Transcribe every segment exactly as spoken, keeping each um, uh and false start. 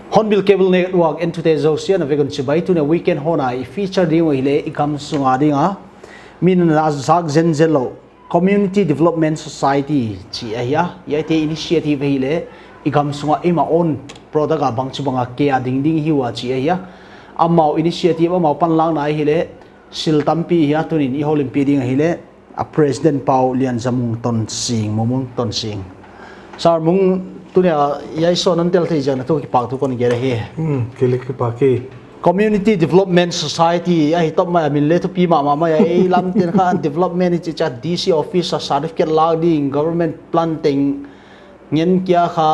Hornbill Cable Network entute zosian a vek un chibai. Tuni weekend hon a i feature ding uh ahihleh i gam sunga ding a min a zak zenzen lou Community Development Society chi ahi a. Hiaite initiative ahihleh i gam sunga i ma own product a bangchibang a kia ding ding hi ua chi ahi a. Amau initiative, amau panlakna ahihleh thil tampi ahi a, tunin i houlimpih ding ahihleh a President Pau Lian Za Mung Tonsing, Mung Mung Tonsing. Sir Mung, tuni a hiai show hon tel thei ziak in a tu kipahthu kon gen ahi. Hmm, kei leng kipak e. Community Development Society ahi top mai a, min leng thupi mahmah mai a, ei lamte'n kha development i chih chiang D C office a certificate lak ding, government plan teng ngen kia kha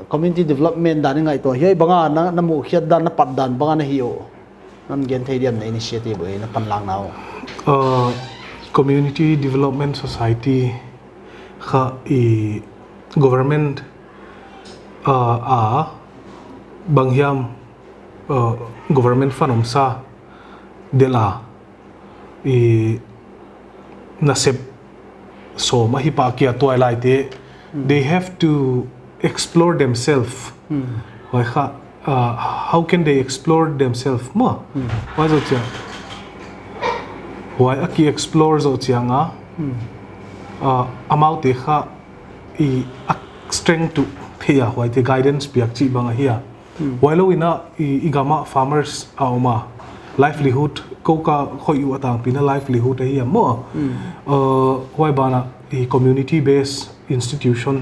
community development dan i ngaihtuah. Hiai bang a na, na muhkhiak dan, na pat dan bang a na hi uh? Non gen thei diam na initiative uh, na panlakna uh? Uh, Community Development Society kha i government, uh, a banghiam, uh, government fund omsa delh a i nasep sawm ahi pah kia tuailaite, they have to explore themselves. Huai kha, uh, how can they explore themselves maw? Huai zoh chiang, huai a ki explore zoh chiang a, uh, amaute kha i a strength uh thei a, huaite guidance piak chih bang ahi a. Huailou in a i, i gam a farmers a om a, livelihood, kou ka khoih uh a tangpi in a livelihood ahi a maw. Uh, huai ban a i community based institution,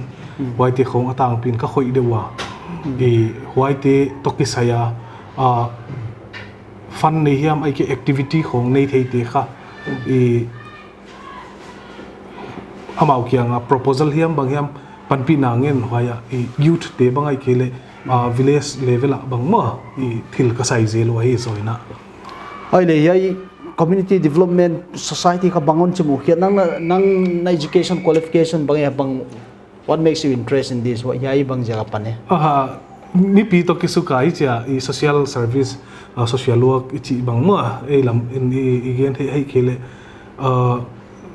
huaite khong a tangpi in ka khoih deuh ua. I huaite toh kisai a, uh, fund nei hiam ahihkeileh activity khong nei theite kha i amau kiang a proposal hiam banghiam panpihna ngen, huai a i youth te bang ahihkeileh, ah, village level a bang maw i thil ka sai zel uh ahi zoh in a. Huai leh hiai Community Development Society kha bang hon chimuhkhiak, nang na, nang na education qualification bang ahia, bang, what makes you interest in this? Huai hiai bang ziak a pan e? Aha, mipi toh kisuk a i chia, i social service, ah, social work i chih bang maw, ei lam in i, i gen theih ahihkeileh, ah,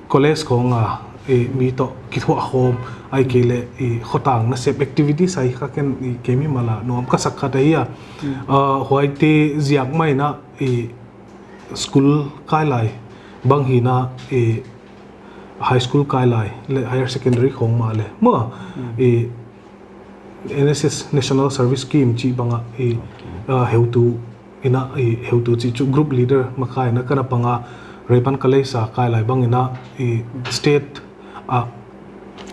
college khong a, i mi toh kithuah khawm, ahihkeileh i khotang nasep activities ahi kha ken i kei mimal a nuam ka sak khat ahi a. Ah, huaite ziak mai in a i school kai lai bang hi in a, i high school kai lai leh higher secondary khong mah leh maw, i N S S, National Service Scheme chih bang a i, ah, heutu in a, i heutu chih chu group leader makai in a ka na pang a, Rayburn College a kai lai bang in a, i state a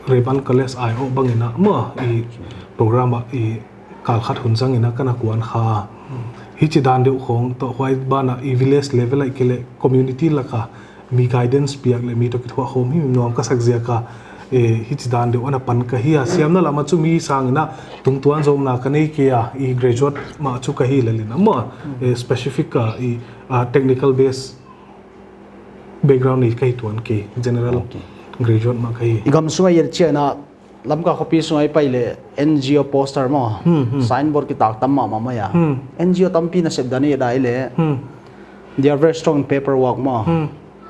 Rayburn College ai awh bang in a maw i program a i kal khat hun zang in a ka na kuan kha. Hichi dan deuh khong toh huai ban a i village level ahihkeileh community lak a mi guidance piak leh mi toh kithuah khawm hi nuam ka sak ziak a, eh, hichi dan deuh ana pan ka hi a. Siamna lam a chu mi sang in a tungtuan zawmna ka nei kei a, i graduate mah chu ka hi lel in a maw, eh, specific a i, ah, technical base background nei ka hi tuan kei, general graduate mah ka hi. I gam sunga i et chiang in a Lamka khopi sunga i pai leh N G O poster maw, signboard kitak tam mahmah mai a. N G O tampi nasep dan i et leh, they are very strong in paperwork maw.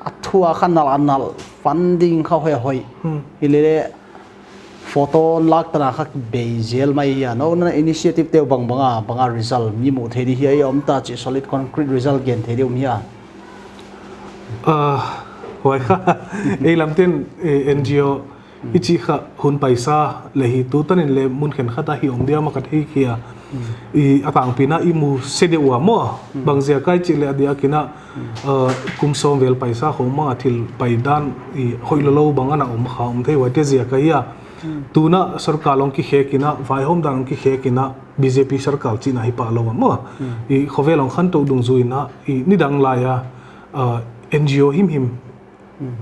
A thu a kha nal a nal, funding kha hoih a hoih. Hilele photo lak tan a kha bei zel mai hi a. Nang na initiative te uh bang bang a, bang a result mi muh theih di hi a, i om ta chih solid concrete result gen theih di om hia? Ah, huai kha. Ei lamte'n, eh, N G O i chih kha hun paisa leh hi, tu tan in leh mun khenkhat a hi om dia mah ka thei kei a. I a tangpi in a i mu se deuh ua maw. Bang ziak a i chih leh a diak in a, ah, kum sawm vel paisa khong mah a thil pai dan i hoih lou lou bang ana om kha om thei, huaite ziak ahi a. Tuna sorkar hong kikhek in a, vaihawm dan hong kikhek in a, B J P sorkar chihna hi pah lou a maw. I khovel hong khantou dungzui in a, i nidang lai a, ah, N G O himhim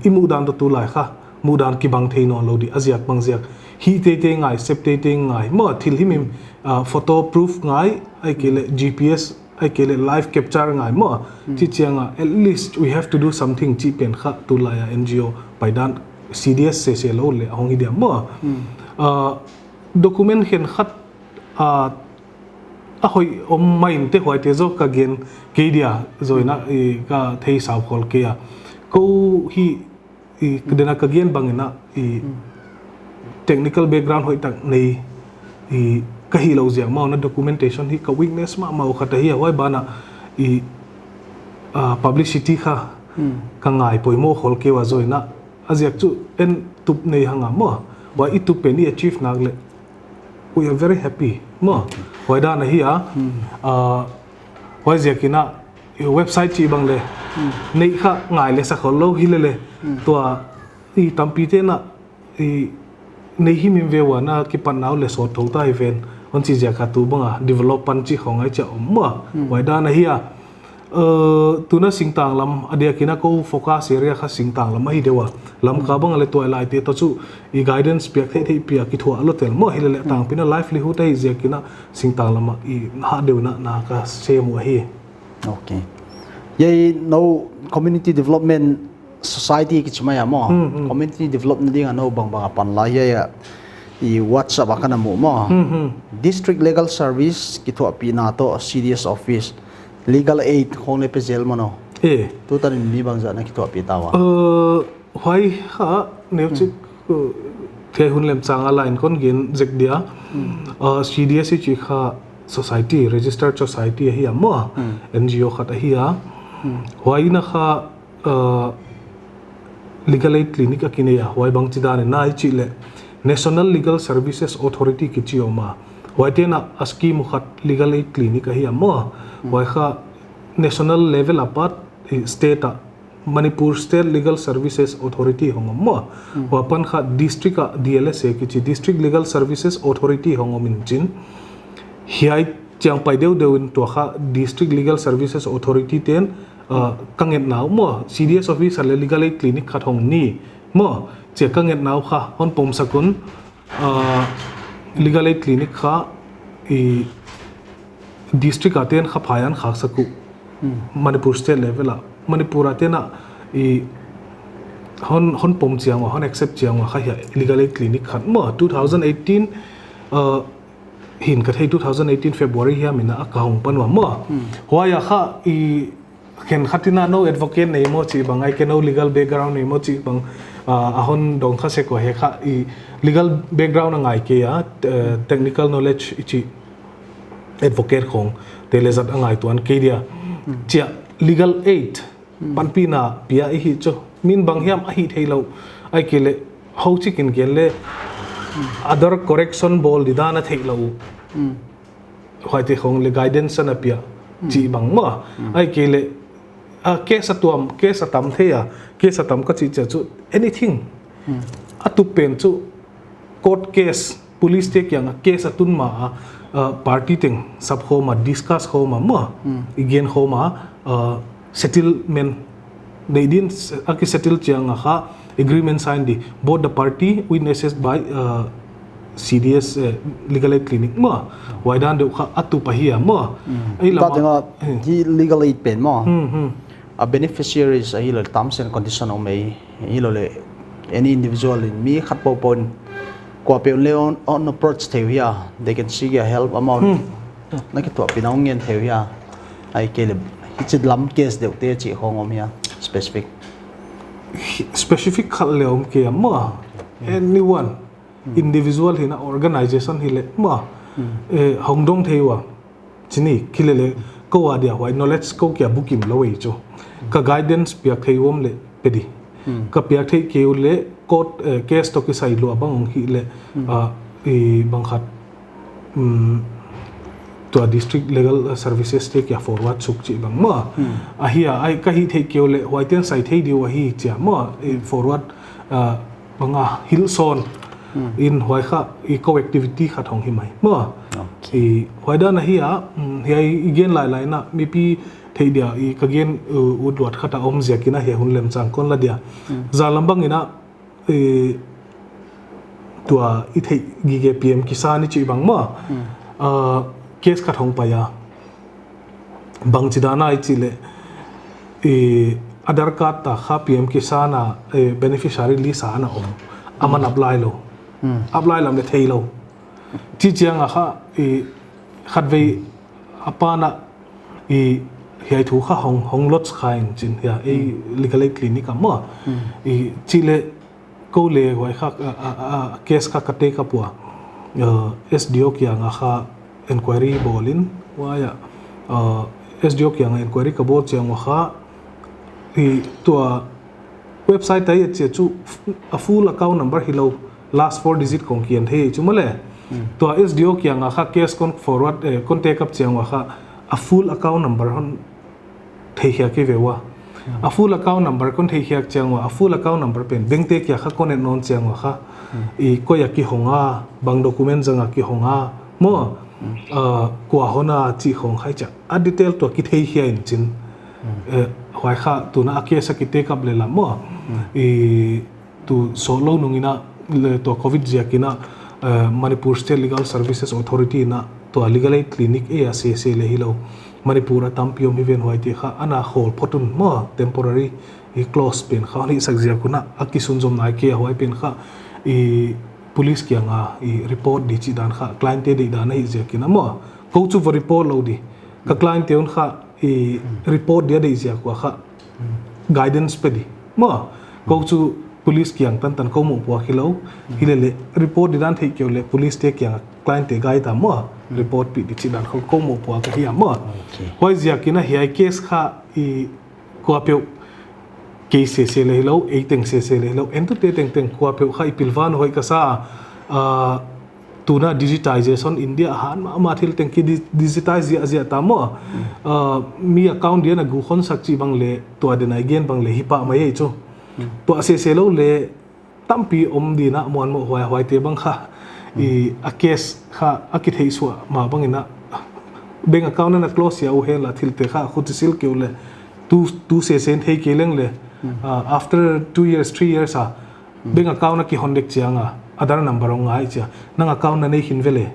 i muhdan toh tulai kha, muhdan kibang thei nawnlou di, a ziak bang ziak. Hih teitei ngai, sep teitei ngai, maw, thil himhim, ah, photo proof ngai, ahihkeileh G P S, ahihkeileh live capture ngai maw. Chih chiang a, at least we have to do something chih pen kha tulai a N G O paidan C D S sese lou leh a hong hi diam maw. Ah, document khenkhat, ah, a hoih om mai in te huaite zaw ka gen kei dia, zaw in a, i ka thei sau khol kei a. Kou hi, i, den a ka gen bang in a, i, technical background hoihtak nei, i, ka hih lou ziak maw, na documentation hi ka weakness mahmah khat ahi a, huai ban a, i, ah, publicity kha ka ngai poimoh khol kei ua, zaw in a, a ziak chu en tup nei hang a maw, huai i tup pen i achieve nak leh, we are very happy maw. Huai dan ahi a, ah, huai ziak in a, i website chih bang leh, neih kha ngai leh sa khol lou hi leh leh. Tua, i tampi te'n a, i nei himhim ve ua na kipatna uh leh sawt thou ta hi ven. Hon chih ziak a tu bang a, develop pan chih khong ai chia om maw. Huai dan ahi a, uh, tuna singtang lam, a diak in a kou focus area kha singtang lam ahi deuh a. Lamka bang a leh tuailaite toh chu, i guidance piak theihtheih piak kithuah lou tel maw, hi leh leh tangpi in a livelihood ahi ziak in a singtang lam a, i hah deuh in a na ka sem uh ahi. Okay. Hiai nou community development society kichi mai a maw. Community development ding a nou bangbang a pan la hiai a, i WhatsApp a ka na mu maw. District Legal Service kithuahpihna toh C D S office, legal aid khong leh pe zel maw nou. Eh. Tutan in mi bangzah na kithuahpih ta ua? Uh, huai kha neuchik, uh, thei hun lem chang a line kon gen zek dia. Uh, C D S i chih kha society, registered society ahi a maw. N G O khat ahi a. Huai in a kha, uh, legal aid clinic a kinei a, huai bangchidan in a i chih leh National Legal Services Authority kichi om a. Huaite'n a scheme uh khat legal aid clinic ahi a maw. Huai kha national level apat, i state a Manipur State Legal Services Authority hong om maw. Huai apan kha district a D L S A kichi, District Legal Services Authority hong om in chin. Hiai chiang pai deuhdeuh in tua kha District Legal Services Authority te'n, ah, ka ngetna uh maw, C D S office a leh legal aid clinic khat hong ni maw, chia ka ngetna uh kha hon pom sak un, ah, legal aid clinic kha i district a te'n kha phaian khak sak uh. Manipur state level a, Manipur a te'n a, i hon, hon pom chiang ua, hon accept chiang ua kha hiai legal aid clinic khat maw, two thousand eighteen, ah, hin ka thei, two thousand eighteen February hiam in a ka hong pan ua maw. Huai a kha i khenkhat in a nou advocate nei maw chih bang, ahihkeileh nou legal background nei maw chih bang, ah, a hon dong kha sek ua, hiai kha i legal background a ngai kei a, eh, technical knowledge i chih advocate khong te leh zat a ngaihtuah kei dia. Chia legal aid panpihna pia i hi chu. Min bang hiam a hih theilou. Ahihkeileh hou chik in gen leh other correction bawl di dan a theilou. Huaite khong leh guidance ana pia chih bang maw. Ahihkeileh, ah, case a tuam, case a tam thei a, case a tam ka chih chia chu anything. A tup pen chu court case, police te kiang a case a tun ma a, ah, party teng sap khawm a, discuss khawm a maw. I gen khawm a, ah, settlement nei din, a ki settle chiang a kha agreement sign di, both the party witnesses by, uh, C D S, uh, legal aid clinic maw. Huai dan deuh kha a tup ahi a maw. Ei lam a, hi legal aid pen maw. A beneficiaries ahi lou, terms and condition om ei, ahi lou leh any individual in mi khat poupou in kuapeuh leh hon, hon approach thei uh hia, they can seek your help amount. Na kithuahpihna hon ngen thei uh hia. Ahihkeileh hichi lam case deuh te chih khong om hia, specific. Specific khat leh om kei a maw. Anyone, individual hi in a, organization hi leh maw. Eh, hong dong thei ua. Chih ni, khi leh leh, kou a dia huai knowledge kou kia bukim lou ei chu. Ka guidance piak thei om leh pe di. Ka piak theih kei uleh court, eh, case toh kisai lua bang hong hi leh, ah, i bang khat, um, tua district legal services te kia forward suk chih bang maw. Ahi a, ai ka hih theih kei uleh huaite'n sai thei di uh ahi chia maw, i forward, ah, bang a hilh sawn. In huai kha i kou activity khat hong hi mai maw. I huai dan ahi a, hiai i gen lailai na mipi theih dia i ka gen uh, ut luat khat a om ziakin a hiai hun lemchang kon la dia. Zan lam bangin a, tua i theih gige P M Kisan i chih bang maw, case khat hong pai a. Bangchidan a i chih leh, Aadhaar card ta kha P M Kisan a beneficiary list a ana om, aman apply lou, apply lam leh theilou. Chi chiang a kha, khatvei a pa na, hiai thu kha hong lodge kha in chin, hiai Legal Aid Clinic a maw. Chih leh kou leh huai kha case kha ka take up ua, S D O kiang a kha inquiry bawl in, huai a, S D O kiang a inquiry ka bawl chiang ua kha, tua website a i et chiang chu a full account number hilou, last four digit kon kigen thei chu maw leh. Tua S D O kiang a kha case kon forward, kon take up chiang ua kha a full account number hon theikhiak kei ve ua. A full account number kon theikhiak chiang ua, a full account number pen bank te kiang kha kon et nawn chiang ua kha, koi a kihong a, bang document zang a kihong a maw, kua hon a chih khong kha i chia a detail tua kitheikhiak in chin. Huai kha tuna a case a ki take up leh lam maw, tu sawtlou nungin a, tua Covid ziakin a, Manipur State Legal Services Authority in a tua Legal Aid Clinic a sese leh hilou, Manipur a tampi om hi ven, huaite kha ana khawl phot un maw, temporary close pen kha hon hihsak ziak un a, a kisunzom nai kei a, huai pen kha police kiang a report di chih dan kha client te deihdan ahi ziakin a maw, kou chu va report lou di, ka client te un kha report dia deih ziak ua kha guidance pe di maw. Kou chu police kiang tantan kou mohpuak hilou, hilele report di dan theih kei uleh police te kiang a client te guide a maw, report pih di chih dan kha kou mohpuak ahi a maw. Huai ziakin a hiai case kha kuapeuh kei sese leh hilou, ei teng sese leh hilou, entute tengteng kuapeuh kha i pilvan hoih ka sa. Tuna digitization India a han mahmah thil teng ki di-, digitize ziahziah ta maw. Mi account dia na gu khonsak chih bang leh, tua dena i gen bang leh hi pah mai ei chu. Tua sese lou leh tampi om di na muan maw, huai, huaite bang kha a case kha a kitheisuah mah bangin a bank account ana close ia uh hen la, thilte kha khut i sil kei uleh tu, tu sese in thei kei leng leh, after two years, three years a bank account a kihon dek chiang a Aadhaar number hong ngai chia, nang account na nei khin ve leh,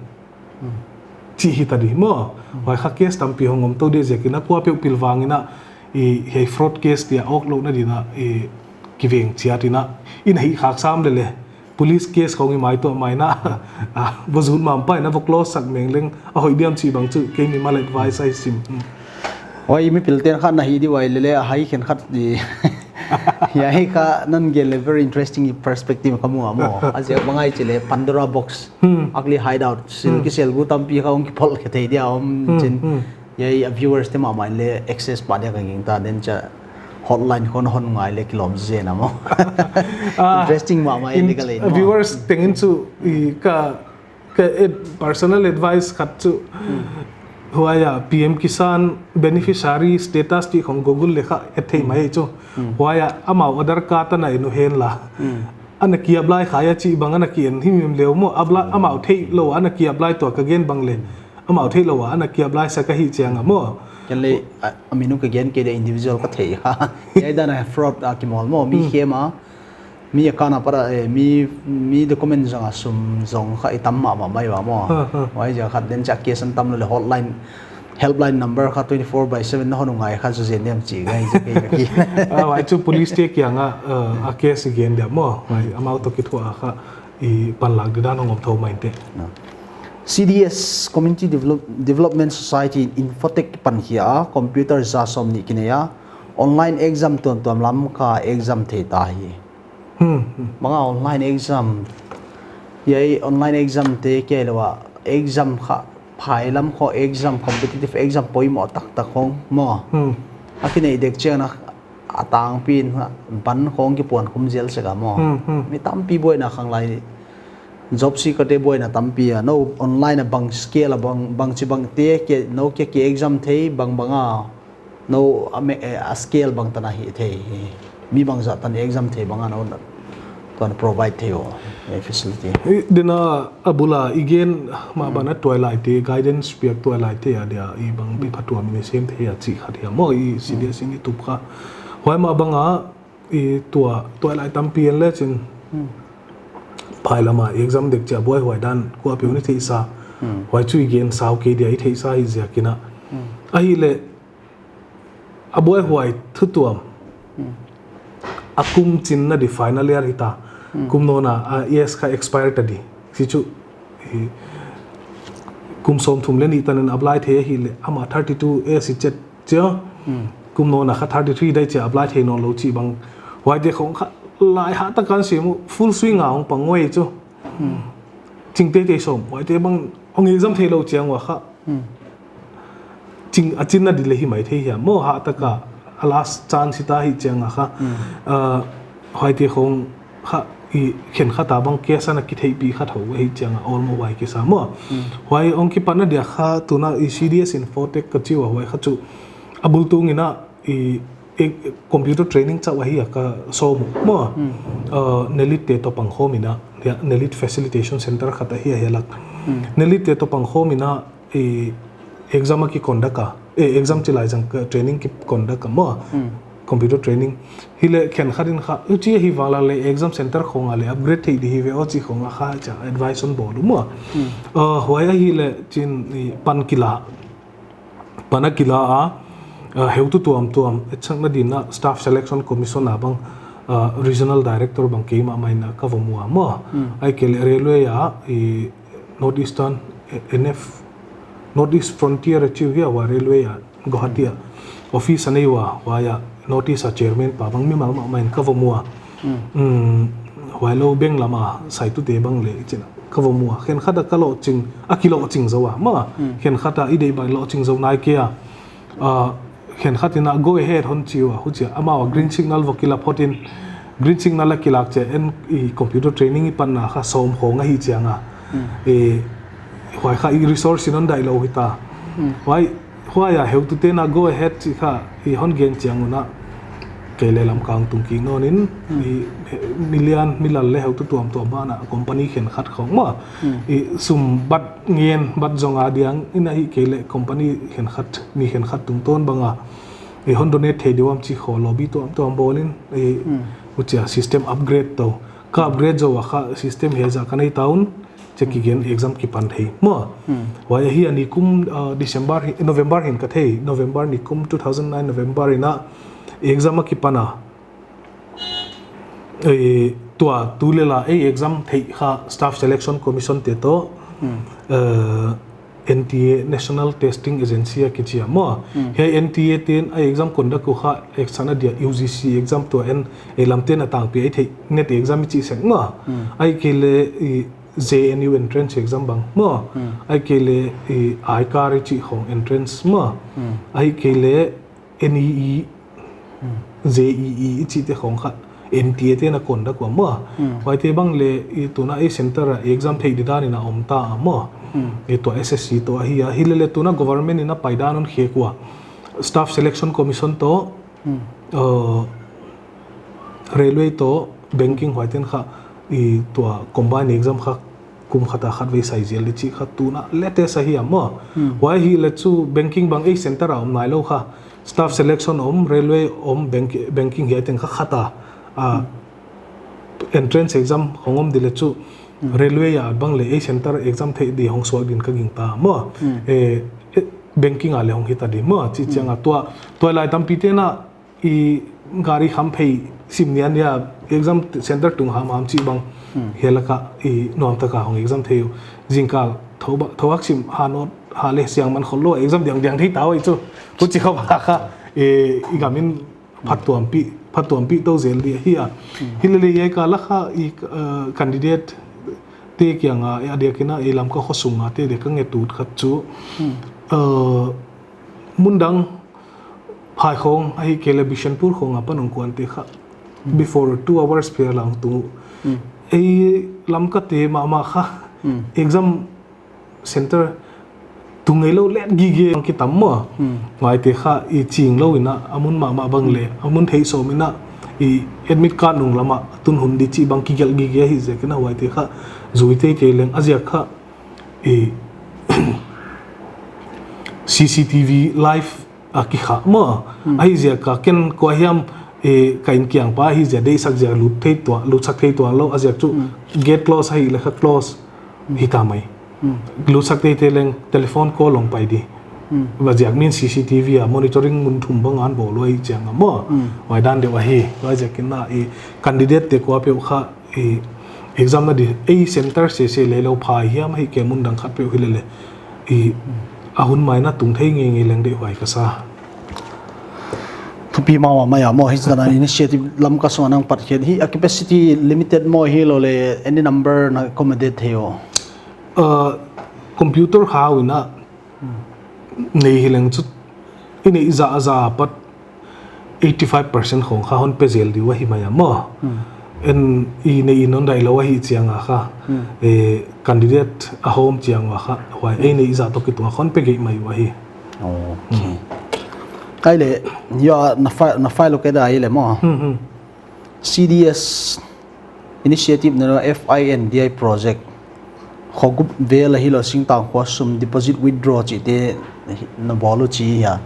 chih hita di maw. Huai kha case tampi hong om tou di ziakin a kuapeuh pilvang in a, hiai fraud case dia awk louhna din a kiveng chiat in a, i na hih khak sam lele police case khong i maituah mai in a, va zut mahmah in a va close sak meng leng a hoih diam chih bang chu kei mimal advice ahi sim. Huai, mi pilten kha na hih di huai lele a hai khenkhat di. Hiai kha nan gen leh very interesting perspective ka mu a maw. A ziak bang ahi chih leh Pandora box, ugly hideout, sil kiselgu tampi kha hong kiphol khe thei dia om chin. Hiai a viewers te mahmah in leh access pah dia ka gingta, then chia hotline khong hon ngai leh kilawm zen a maw. Interesting mahmah in, legal aid maw. Viewers tengin chu ka, ka personal advice khat chu, huai a P M Kisan beneficiary status chih khong Google leh kha et thei mai chu. Huai a amau Aadhaar card ana en uh hen la, ana ki apply kha ia chih bang ana ki en himhim leh maw, amau theih lou ana ki apply, tua ka gen bang leh amau theih lou a ana ki apply sak ahi chiang a maw. Ken leh a min uh ka gen kei dia, individual ka thei kha. Hiai dan a fraud a kimawl maw, mi khem a, mi account a para, mi, mi document zang a sum zong kha i tam mahmah mai ua maw. Huai ziak khat, then chia case ana tam lou leh hotline, helpline number kha twenty four by seven na hon ngai kha zu zen diam chih ngai zen kei ka ki. Huai chu police te kiang a case i gen dia maw, amau toh kithuah a kha i panlak di dan hong om thou mai inte. C D S, Community Development Society in Infotech kipan khia a, computer za sawmnih kinei a, online exam tuamtuam lam kha exam thei ta hi. Bang a online exam, hiai online exam te kia lou a, exam kha phailam khong exam, competitive exam poimoh taktak khong maw, a kinei dek chiang a, a tangpi in ban khong kipuan khum zel sek a maw. Mi tampi buaina, khanglai job seeker te buaina tampi a, nou online a bang scale a bang, bangchibang te kia, nou kia ki exam thei bangbang a, nou a scale bangtan a hih thei, mi bangzah tan exam thei bang a nou tuan provide thei uh, eh, facility. I, dena a bula i gen mah bana tuailaite, guidance piak tuailaite a dia i bang pi phatuam in i sem thei a chih khat hia maw, i C D S in i tup kha. Huai mah banga i tua, tuailai tampi en le chin. Phai lama exam dek chia buaihuai dan kuapeuh in i theihsa. Huai chu i gen sau kei dia i theihsa hi ziak in a. Ahihleh a buaihuai thutuam. A kum chinna di final year hita. Kum nona a S kha expire ta di. Si chu, eh, kum sawmthum leh nih tan in apply thei ahihleh ama thirty-two S i chet chia. Kum nona kha thirty-three dai chia apply thei nawnlou chih bang. Huaite khong kha lai hah tak a kan sem uh, full swing a hong pang uh ei chu. Ching teitei sawm, huaite bang hong exam theilou chiang ua kha. Ching, a chinna di leh hi maithei hiam maw, hah tak a, a last chance hita hi chiang a kha. Ah, huaite khong kha i khenkhat a bang case ana kitheihpih kha thou hi chiang a, almost huai kisa maw. Huai hong kipanna dia kha tuna i C D S in Fotech ka chi ua, huai kha chu a bul tung in a i, i computer training chauh ahi a ka sawm uh maw. Ah, NELIT te toh pangkhawm in a, ya, NELIT Facilitation Center khat ahi a hiai lak. NELIT te toh pangkhawm in a, i exam a ki conduct a, eh, exam chi lai zang ka training ki conduct a maw. Computer training. Hileh khenkhat in kha, u chi hi vang lak leh exam center khong a leh upgrade thei di hi ve aw chih khong a kha chia advice hon bawl uh maw. Ah, huai ahihleh chin i pan kila. Pan a kila a, ah, heutu tuamtuam, etsakna din a Staff Selection Commission a bang, ah, Regional Director bang keimah mah in a ka va mu a maw. Ahihkeileh railway a, i North Eastern, eh, N F, North East Frontier a chi uh hia, huai railway a, Guwahati a. Office a nei ua, huai a, North East a chairman pa bang mimal mahmah in ka va mu a. Huailou beng lama saitute bang leh chin a ka va mu a. Khenkhat a ka lohching, a kilohching zou a maw. Khenkhat a i deih bang lohching zou nai kei a. Ah, khenkhat in a go ahead hon chi ua, huchia amau a green signal va kila phot in, green signal a kilak chia en i computer training i panna kha sawm khong ahi chiang a. Eh, huai kha i resource in hon daihlou hita. Huai, huai a heutute'n a go ahead chih kha i hon gen chiang un a, kei leh Lamka tung kik nawn in, i, mi lian, mi lal leh heutu tuamtuam bana company khenkhat khong maw. I sum bat ngen, bat zong a diang in ahihkeileh company khenkhat, mi khenkhat tungtawn banga i hon donate thei diam chih khong lobby tuamtuam bawl in, i, huchia system upgrade tou. Ka upgrade zou a kha system hezah ka nei ta un, chia kigen exam kipan thei maw. Huai ahi a nikum, ah, December hi, November hi'n ka thei, November nikum two thousand nine November in a exam a kipan a. Eh, tua tu leh la, eh, exam theih kha Staff Selection Commission te toh, eh, N T A, National Testing Agency a kichi a maw. Hiai N T A te'n a exam conduct uh kha, exam a dia U G C exam tua en, eh, lamte'n a tangpi a i theih NET exam i chih sek maw. Ahihkeileh i J N U entrance exam bang maw. Ahihkeileh i ICAR i chih khong entrance maw. Ahihkeileh N E E, J E E i chihte khong kha N T A te'n a conduct ua maw. Huaite bang leh i tuna i center a exam theih di dan in a om ta a maw. I tua S S C toh ahi a, hilele tuna government in a paidan hon khek ua. Staff Selection Commission toh, uh, railway toh banking huaite'n kha i tua combine exam kha kum khat a khatvei sai zel di chih kha tuna latest ahi a maw. Huai hileh chu banking bang ei center a om nailou kha. Staff selection om, railway om, bank-, banking hiai teng kha khat a, ah, entrance exam khong om di leh chu railway a bang leh ei center exam theih di hong suak din ka gingta maw. Eh, eh, banking a leh hong hita di maw. Chih chiang a tua, tuailai tampi te'n a i gari kham phei sim nian nia exam center tung hamham chih bang. Hiai laka i nuam taka hong exam thei uh. Zingkal tho ba, tho hak sim ha not ha leh siang man khollou exam diangdiang thei ta uh ei chu. Huchi khop a kha, eh, i gam in phattuampih, phattuampih tou zel di ahi a. Hilele hiai kal a kha i, eh, candidate te kiang a, eh, a diak in a, eh, Lamka khosung a te diak a nget ut khat chu. Eh, mundang Phai khong, ahihkeileh Bishnupur khong apan hong kuante kha. Before two hours prayer lang tu. Ei Lamka te mahmah kha. Exam center tu ngeilou let gige ang kitam maw. Ngaite kha i ching lou in a, a mun mahmah bang leh, a mun thei sawm in a, i admit card nung lam a tun hun di chih bang kigelh gige ahih ziak in a huaite kha zui teitei leng a ziak kha i C C T V live a kikhah maw. Hmm. Ahih ziak a ken kua hiam, eh, ka inn kiang pa ahih ziak a deihsak ziak a lut thei tuan, lutsak thei tuan lou, a ziak chu Hmm. gate close ahih leh kha close Hmm. hi ta mai. Hmm. Lutsak teitei leng telephone call hong pai di. Hmm. Huaiziak min C C T V a monitoring mun thum bang a hon bawl uh ahih chiang a maw. Hmm. Huai dan deuh ahi. Huaiziak in a i candidate te kuapeuh kha i exam na di, ei center sese leh lou pha hiam ahihkeileh mun dang khat peuh hi lele. I a hun mai in a tung thei ngeingei leng deihhuai ka sa. Thupi mahmah mai a maw, hichi dan a initiative Lamka sung a nang pat khiat hi, a capacity limited maw hilou leh any number na accommodate thei uh? Uh, computer hau in a Hmm. nei hi leng chu i neih zahzah apat eighty five percent khong kha hon pe zel di uh ahi mai a maw. Hmm. En i neih in hon daih lou ahih chiang a kha. Hmm. Eh, candidate a hawm chiang ua kha. Huai ei neih zah toh kituak hon pe gei mai uh ahi. Okay. Hmm. Ahihleh, ya, na file, na file okay da ahihleh maw. Hmm, hmm. C D S initiative na F I N D I project. Khogup vel a hilou singtang khua sum deposit withdraw chihte na bawl uh chi hia.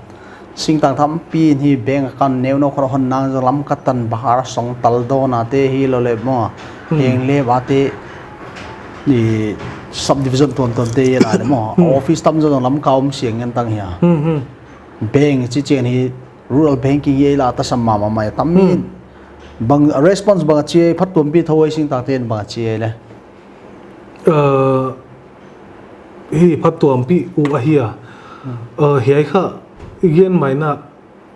Singtang tampi in hi bank account neu neu khong hon nang zong Lamka tan Bahar song tal dawn a te hilou leh maw. Hmm. Heng leh ba te i subdivision tuamtuam te i la leh maw. Hmm. Office tam zong Lamka om siang ngen tang hia. Hmm, hmm. Bank chi chiang hi rural banking hi la ta sam mahmah mai tam Hmm. in. Bang response bang a chi ai, phattuampih thou ai singtang ten bang a chi ai leh. Uh, hi phattuampih uh ahi a. Hmm. Uh, hiai kha i gen mai in a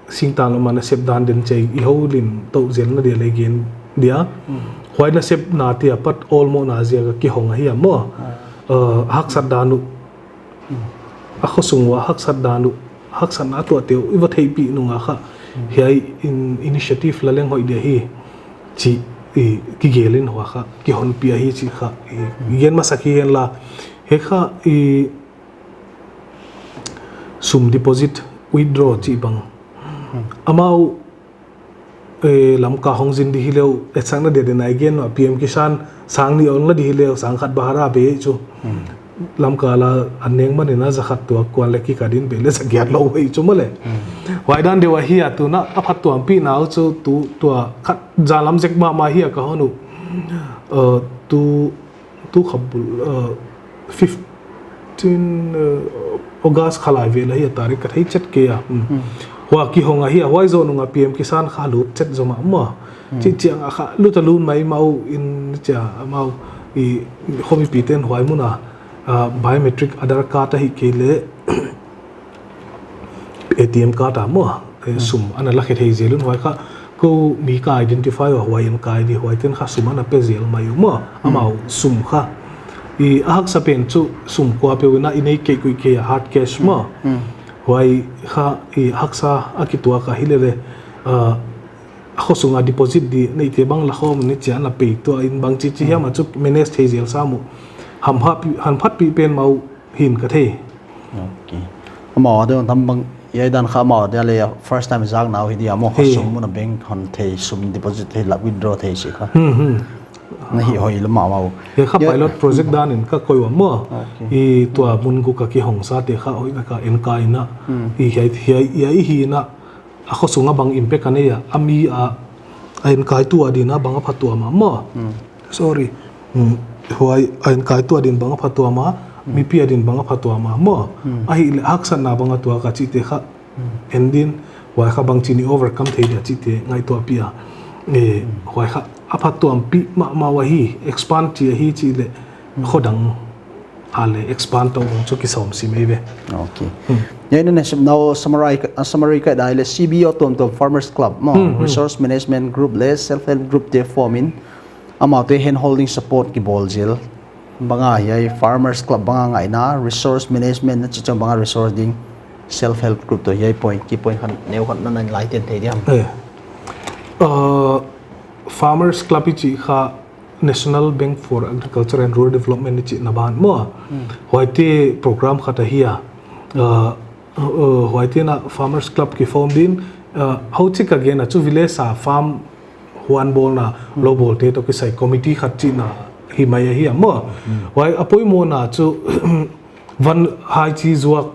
singtang lam a nasep dan den chei i houlim tou zel na dia leh gen dia. Hmm. Huai nasepna te apat awlmohna ziak a kihong ahi a maw. Hmm. Uh, haksat dan uh. Hmm. A khosung ua haksat dan uh, haksatna tuah te uh, i va theihpih nung a kha. Hmm. Hiai in, initiative la leng hoih dia hi. Chi, i, kigel in hua kha, kihonpih ahi chi kha. I, Hmm. gen masak hi hen la. Hiai kha, i, sum deposit withdraw chi bang. Hmm. Amau eh, Lamka hong zin di hileh, eh, sang na dia den ai gen ua, P M Kisan, sang nih hong la di hileh, sang khat Bahar a bei chu. Hmm. Lamka la a neng man in a za khat tuak kuan leh kikal in bei leh za giat lou hi chu maw leh. Hmm. Huai dan deuh ahi a tu in a phattuampihna uh chu tu, tua khat za lam zek mahmah hi a ka hon uh. Eh, tu tu kha bul, uh, fifteen, uh, August kha lai vel ahi a tarik ka thei chet kei a. Hmm. Hmm. Hua kihong ahi a, huai zoh nung a P M Kisan kha lut chet zom a maw. Hmm. Chi chiang a kha lut a lut mai mau in chia mau i khomipi ten huai mun a, uh, biometric Aadhaar card ahihkeileh A T M card a maw, eh, Hmm. sum ana la khe thei zel un huai kha, kou mi ka identify ua huai in kai di huai ten kha sum ana pe zel mai uh maw, Hmm. amau sum kha. I a haksa pen chu sum kuapeuh in a i nei kei kuih kei a hard cash maw. Hmm. Huai kha i haksa a kituak a hilele, ah, a khosung a deposit di neite bang la khawm ni chia ana pei tuah in bangchi chi hiam a chu manage thei zel sam uh. Hamphatpih, hamphatpih pen mau hin ka thei. Okay. Amau a deuh tam bang, hiai dan kha amau a deuh leh first time zak na uh hi dia maw kha Hi. sum mun a bank hon thei, sum deposit thei, la withdraw thei si kha. Hmm, hmm. Na hi hoih lua mahmah uh. Hiai kha Hiai pilot project dan in ka koih ua maw. Okay. I tua mun guk a kihong sa te kha hoih na ka en ka in a. Hmm. I hiai, hiai, hiai hi in a a khosung a bang impact a nei a, a mi a, a enkaitu a din a bang a phatuam a maw. Hmm. Sorry. Hmm. Huai a enkaitu a din bang a phatuam a, Hmm. mipi a din bang a phatuam a maw. Hmm. Ahihleh haksatna bang a tuak a chihte kha. Hmm. En din, huai kha bangchi in i overcome thei dia chihte ngaihtuahpih a. Eh, Hmm. huai kha a phatuampih mahmah uh ahi, expand chi ahi chih leh, Hmm. khodang a leh expand tou bang chu kisawm sim ei ve. Okay. Hmm. Hiai in a nasepna uh summary, uh, summary ka dai leh C B O tuamtuam Farmers Club maw, Hmm, hmm. Resource Management Group leh Self Help Group te form in amaute hand holding support kibawl zel. Bang a hiai Farmers Club bang a ngaihna, resource management na chi chiang bang a resource ding, Self Help Group toh hiai point, key point khat, neu khat na na enlighten thei diam. Eh. Uh, Farmers Club i chih kha National Bank for Agriculture and Rural Development i chihna ban maw. Hmm. Huaite program khat ahi a. Uh, uh, huaite in a Farmers Club kiform din, uh, huchi ka gen a chu village a farm puan bawlna, lou bawlte toh kisai committee khat chihna hi mai ahi a maw. Huai a poimohna chu van hai chi zuak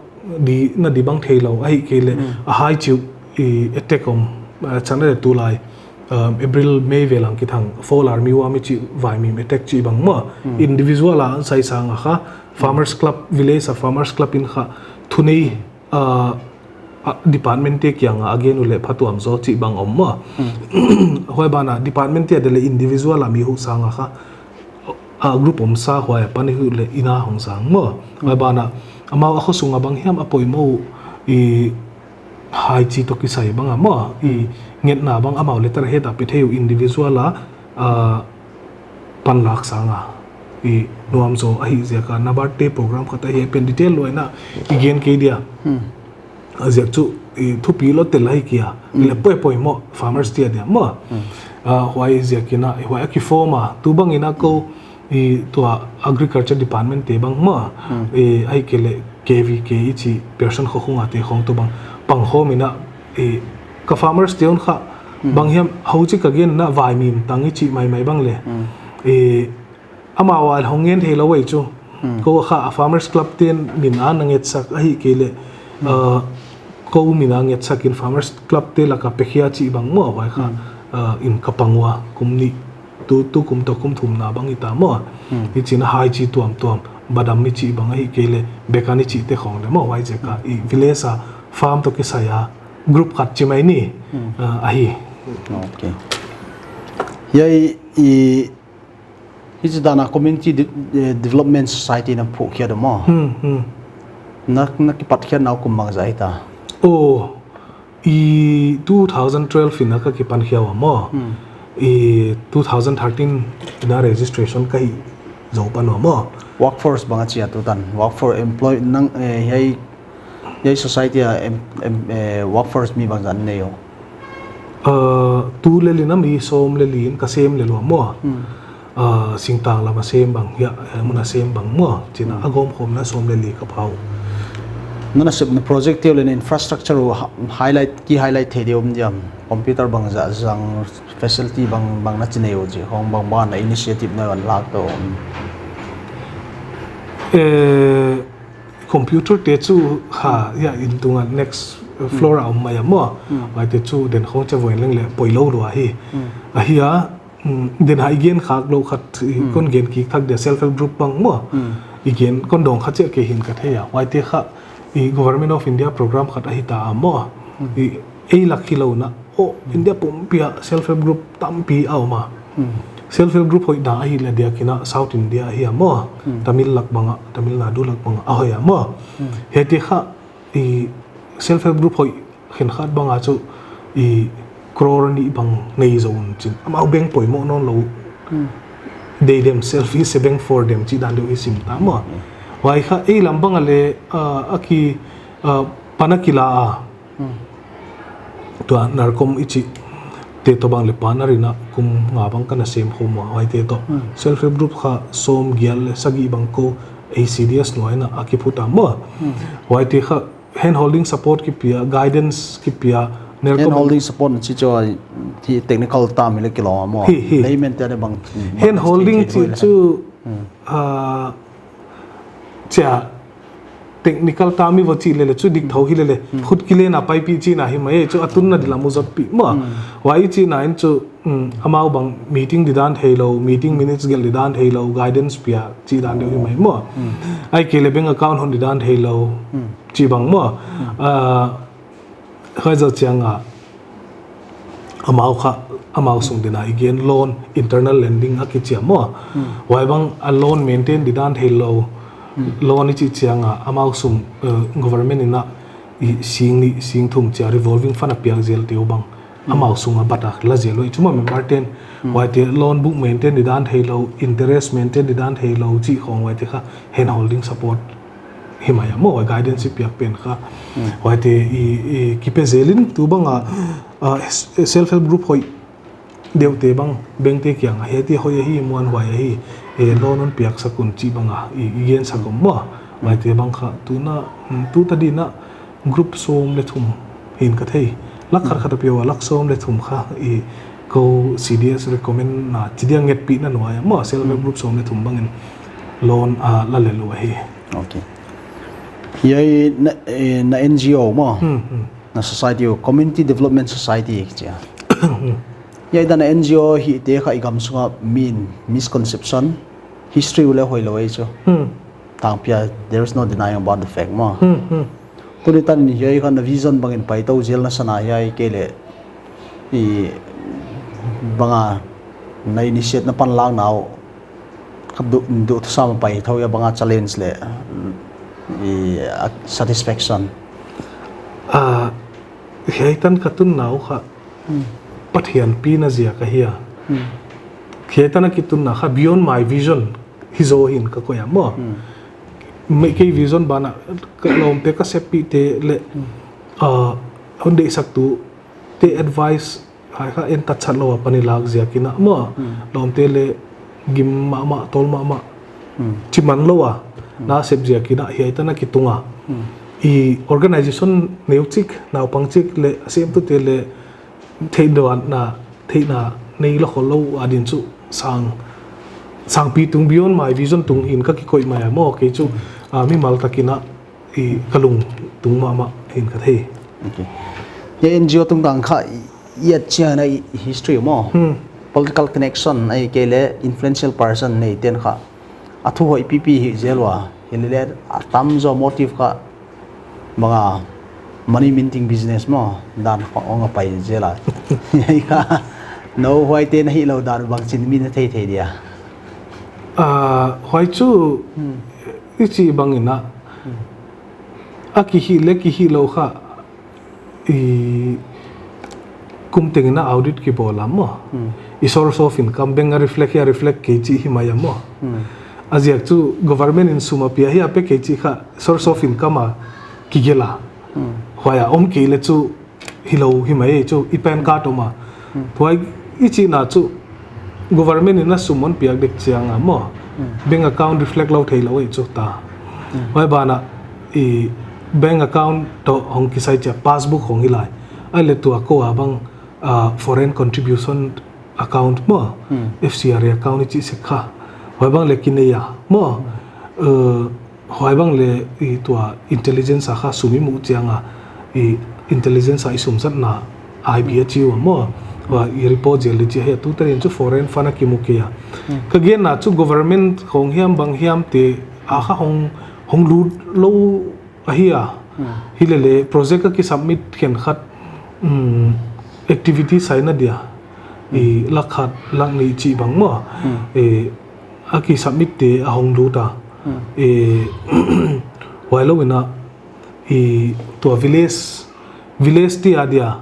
di na di bang theilou ahihkeileh a hai chi uh i attack om, ah, chana le tulai, um, April May vel a kithang Fall Army War mi chih vaimim attack chih bang maw. Individual a an sai sang a kha Farmers Club, village a Farmers Club in kha thunei, ah, ah, department te kiang a gen uleh phatuam zaw chih bang om maw. Huai ban a department te a deih leh individual a mi huh sang a kha, ah, group omsa huai a pan i huh leh ina hong sang maw. Huai ban a amau a khosung a bang hiam a poimoh i hai chi toh kisai bang a maw, i ngetna bang amau letterhead a pe thei uh individual a, ah, panlak sang a i nuam zaw ahih ziak a NABARD te program khat ahi pen detail lou in i gen kei dia. A ziak chu i thupi lou tel ahi kei a. Leh poi poi maw farmers te a dia maw. Ah, huai ziak in a, huai a kiform a. Tu bang in a kou i tua agriculture department te bang maw. I ahihkeileh K V K i chih Pearson khokhung a te khong tu bang pang khawm in a, i ka farmers te un kha bang hiam hou chi ka gen na vaimim tang i chih maimai bang leh. I amau a hong ngen theilou ei chu. Kou kha a Farmers Club ten min a na ngetsak ahihkeileh, ah, kou min a ngetsak in Farmers Club te lak a pekhia chih bang maw huai kha, ah, in ka pang ua kum nih tu, tu kum toh kum thumna bang i ta maw. I chin hai chi tuamtuam, badam i chih bang ahihkeileh, bekan i chih te khong leh maw huai ziak a i village a farm toh kisai a group khat chi mai ni, ah, ahi. Okay. Hiai i Hichi dan a Community De-, eh, Development Society na phuh khiat uh maw. Hmm, hmm. Na, na kipat khiatna uh kum bangzah hita? Oh, i two thousand twelve in a ka kipan khia ua maw. Hmm. I two thousand thirteen in a registration ka hih zou pan ua maw. Workforce bang a chia tu tan. Workforce employ nang, eh, hiai, hiai society a em, em, eh, workforce mi bangzah nei uh? Ah, tu lel in a mi sawm leh li in ka sem lel ua maw. Hmm. Ah, singtang lam a sem bang, hiai, eh, mun a sem bang maw. Chin a, hmm, a gawmkhawmna sawm leh li ka pha uh. Na nasepna project te uh leh na infrastructure uh ha-, highlight, ki highlight thei di om diam. Computer bangzah zang, facility bang, bang na chi nei uh chi. Hong bang bang na initiative na van lak toh. Eh, Computer te chu ha, ya, in tung a next, uh, floor a om mai a maw. Hmm. Huai te chu den khong che voin leng leh poi lou lua hi. Hmm. Ahi a, mm, den hai gen khak lou khat, i, hmm, kon gen kik thak dia self help group bang maw. Hmm. I gen kon dong khat chia ke hin ka thei a. Huai te kha, i Government of India program khat ahi ta a maw. Hmm. I, ei lak hi lou na. Oh, India pumpi a self help group tampi a om a. Hmm. Self help group hoihna ahihleh diak in a South India ahi a maw. Hmm. Tamil lak bang a, Tamil Nadu lak bang a, a hoih a maw. Hmm. Hiaite kha, i self help group hoih khenkhat bang a chu i crore nih bang nei zou un chin. Amau bank poimoh nawn lou. Hmm. They themselves is a bank for them chih dan deuh i sim ta maw. Hmm. Huai kha ei lam bang a leh, ah, a ki, ah, pan a kila a. Hmm. Tua NARCOM i chih te toh bang leh partner in a kum nga bang ka na sem khawm ua huai te toh. Hmm. Self help group kha sawm giat leh sagih bang kou A C D S nuai in a kiphut a maw. Hmm. Huai te kha hand holding support kipia, guidance kipia, NARCOM. Hand holding support na chi chu a, hi technical term hi leh kilawm a maw. Hi, hi. Layman te a leh bang, bang hand holding chi chu, hmm, ah, chia technical term i va chih leh leh chu dik thou hi leh leh. Hmm. Khut kilen a paipih chihna hi mai chu a tunna di lam uh zotpih maw. Hmm. Huai chihna in chu, mm, amau bang meeting di dan thei lou, meeting minutes gelh di dan thei lou, guidance pia chih dan deuh hi mai maw. Hmm. Ahihkeileh bank account hon di dan thei lou, hmm, chih bang maw. Hmm. Ah, huai zoh chiang a, amau kha, amau sung din a i gen loan, internal lending a kichi a maw. Hmm. Huai bang a loan maintain di dan thei lou, hmm, loan i chih chiang a, amau sung, eh, government in a i sing nih, sing thum chia revolving fund a piak zel te uh bang. Hmm. Amau sung a bat a la zel uh i chu maw member ten. Hmm. Huai te loan book maintain di dan thei lou, interest maintain di dan thei lou, chih khong huai te kha hand holding support hi mai a maw, huai guidance i piak pen kha. Hmm. Huai te i, i kipe zel in tu bang a, ah, self help group hoih deuh te bang, bank te kiang a, hiaite hoih ahi, muanhuai ahi, eh, loan hon piak sak un chih bang a, i, i gen sak om maw. Hmm. Huai te bang kha, tu na, mm, tu ta di na, group sawm leh thum hin ka thei. Lak khat khat a pia ua, lak sawm leh thum kha, i, kou C D S recommend na chi dia ngetpih na nuai a maw, self help group sawm leh thum bangin loan a la lel uh ahi. Okay. Hiai na, eh, na N G O maw? Hmm, hmm. Na society uh, Community Development Society kichi a. Hiai dan a N G O hihte kha i gam sunga min misconception, history uh leh hoihlou ei chu. Hmm. Tangpi a, there is no denying about the fact maw. Hmm, hmm. Tuni tan hiai kha na vision bangin pai tou zel na sa na hiai kei leh i bang a na initiate na panlak na uh kha duh, duh thusam a pai thou hia, bang a challenge leh i, a, satisfaction. Ah, hiai tan ka tunna uh kha Hmm. Pathian pina ziak ahi a. Hmm. Hiai tan a kitunna kha beyond my vision hi zaw hi'n ka koih a maw. Hmm. Mei kei vision banah ka lawmte ka seppihte leh, Hmm. ah, hon deihsaktu te advice hai kha en tatchat lou a pan i lak ziakin a maw. Hmm. Lawmte leh gim mahmah, tawl mahmah. Hmm. Chi man lou a, Hmm. na sep ziakin a hiai tan a kitung a. Hmm. I organization neuchik, naupang chik leh a semtute leh theihna, theihna nei la khollou adin chu sang, sangpi tung beyond my vision tung hi'n ka kikoih mai a maw, kei chu, Hmm. ah, mimal takin a i ka lungtung mahmah hi'n ka thei. Okay. Hiai N G O tungtang kha i, i et chiang a i history maw. Hmm. Political connection ahihkeileh influential person neiten kha a thu hoih pipi hi zel ua. Hileleh a tamzaw motive kha bang a money minting business maw. Dan kha hong a pai zel a. Hiai kha nou huaite na hilou dan bangchin mi na theithei dia? Ah, huai chu Hmm. i chih bangin a Hmm. a kihih leh kihih lou kha i kum tengin a audit kibawl a maw. Hmm. I source of income, bank a reflect hia reflect kei chih hi mai a maw. Hmm. A ziak chu government in sum a pia hia pe kei chih kha source of income a kigelh a. Hmm. Huai a om kei leh chu hilou hi mai ei chu i PAN card om a. Hmm. Huai i chihna chu government in a sum hon piak dek chiang a maw. Hmm. Bank account reflect lou theilou ei chu ta. Hmm. Huai banah i bank account toh hong kisai chia passbook hong hi lai. Ahihleh tua kou a bang, ah, foreign contribution account maw. Hmm. F C R A account i chih sek kha. Huai bang leh kinei a maw. Hmm. Eh, huai bang leh i tua intelligence a kha sum i muh chiang a, i intelligence a i sum zatna I B a chi ua maw. Huai i report zel di chi hia tu tan in chu foreign fund a kimu kei a. Hmm. Ka genna chu government khong hiam bang hiam te a kha hong, hong lut lou ahi a. Hmm. Hileleh project a kisubmit khenkhat, um, activity saina dia i Hmm. lakh khat lakh nih chih bang maw. Hmm. Eh, a kisubmit te a hong lut a. Hmm. Eh, huailou in a i tua village, village te a dia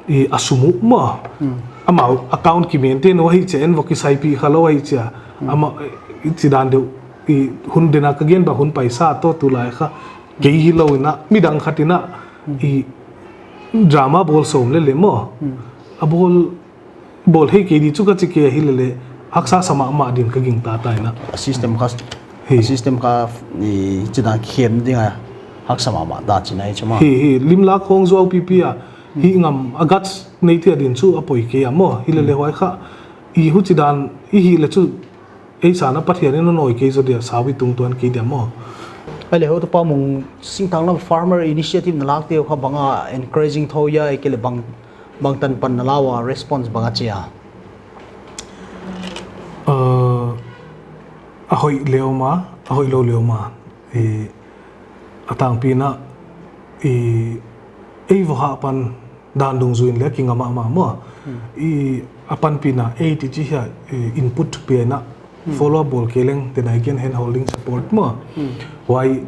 i a sum uh maw. Hmm. Amau account kimaintain uh ahi chia, en vo kisaipih khalou ahi chia. Hmm. Amau, eh, i chidan deuh i hun dena ka gen bang hun paisa toh tulai kha kei hilou in a midang khat in a Hmm. i drama bawl sawm leh leh maw. Hmm. A bawl bawl hei kei di chu ka chi kei a hileleh haksa sa mahmah din ka gingta ta in a. A system kha, Hi. a system kha i chidan khem ding a haksa mahmah ta chihna hi chu maw. Hi, hi, limlak khong zuau pipi a, hi ngam a guts nei thei a din chu a poi kei a maw. Hileleh Hmm. huai kha i huchidan i hih leh chu ei san a Pathian in a noi kei zaw dia, sau i tungtuan kei dia maw. Ahihleh heutupa Mung, singtang lam farmer initiative na lakte uh kha bang a encouraging thou hia, ahihkeileh bang, bangtan pan na la ua response bang a chia? Uh, a hoih leh om a, a hoihlou leh om a. I, a tangpi in a, i, ei vo hah pan dan dungzui in leh kinga mahmah maw. Hmm. I, a panpihna ei ti chi hia, i, input pia in a, Hmm. follow up bawl kei leng, then again hand holding support maw. Hmm. Huai